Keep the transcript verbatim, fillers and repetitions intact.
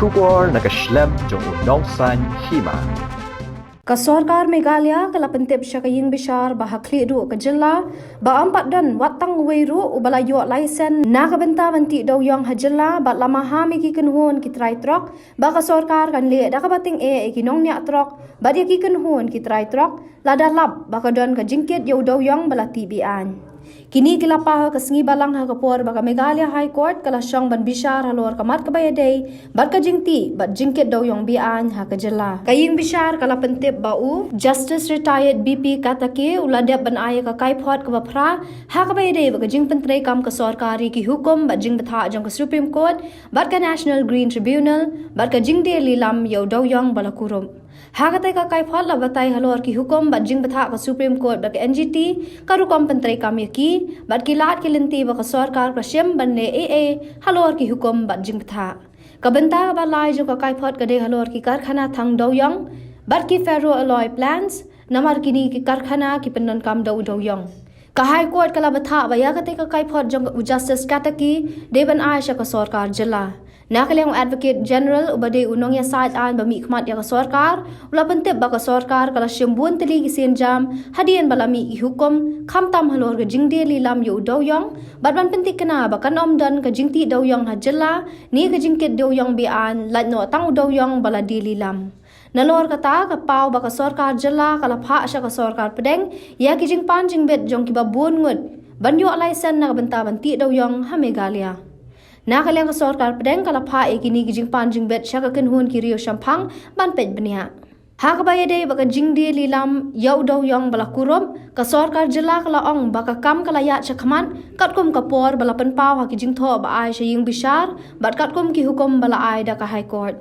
Khubor na ka shlem jong u Nongsaiñ Hima. Ka sorkar Meghalaya ka la pyntip sha ka ïing bishar ba ha khlieh ruh ka jylla ba ym pat don wat tang uwei ruh uba la ïoh license na ka bynta ban tih dewiong ha jylla, bad la maham ïa ki kynhun ki trai trok ba ka sorkar kan leh da kaba tyngeh ïa ki nongñiah trok bad ïa ki kynhun ki trai trok, lada lap ba ka don ka jingkit ïa u dewiong ba la tih be-aiñ. Kine ki la paw ha ka sngi Balang ha ka por ba ka Meghalaya High Court ka la shong ban bishar halor ka mat kaba ïadei bad ka jingtih bad jingkit dewiong be-aiñ ha ka jylla. Ka ïing bishar ka la pyntip ba u Justice Retired B P Katake u la dep ban ai ïa ka kaiphod kaba phra ha kaba ïadei bad ka jingpyntreikam ka sorkar ïa ki hukum bad jingbthah jong ka Supreme Court bad ka National Green Tribunal bad ka jingdie lilam ïa u dewiong ba la kurup. Ha katei ka kaiphod la batai halor ki hukum bad jingbthah ka Supreme Court bad ka N G T, ka rukom pyntreikam ïa ki, bad ki lad ki lynti ba ka sorkar ka shim ban leh ei ei halor ki hukum bad jingbthah. Ka bynta kaba lai jong ka kaiphod ka dei halor ki karkhana thang dewiong bad ki ferroalloy plants, namar kine ki karkhana ki pyndonkam da u dewiong. Ka High Court ka la bthah ba ïa katei ka kaiphod jong u Justice Katake dei ban ai sha ka sorkar jylla. Na ka liang u Advocate General uba dei u nongïasaid aiñ ba mihkhmat ïa ka sorkar u la pyntip ba ka sorkar ka la shim bun tylli ki sienjam hadien ba la mih ki hukum, khamtam halor ka jingdie lilam ïa u dewiong bad ban pynthikna ba kan ym don ka jingtih dewiong ha jylla ne ka jingkit dewiong be-aiñ, lait noh tang u dewiong ba la die lilam. Nalor kata, ka paw ba ka sorkar jylla ka la phah sha ka sorkar pdeng ïa ki jingpan jingbit jong kiba bun ngut ban ïoh license na ka bynta ban tih dewiong ha Meghalaya. Na ka liang ka sorkar pdeng ka la phah ïa kine ki jingpan jingbit sha ka kynhun ki riew shemphang ban peit bniah. Ha kaba ïadei bad ka jingdie lilam ïa u dewiong ba la kurup, ka sorkar jylla ka la ong ba ka kam ka la ïaid shakhmat katkum ka por ba la pynpaw ha ki jingthoh ba ai sha ïing bishar bad katkum ki hukum ba la ai da ka High Court.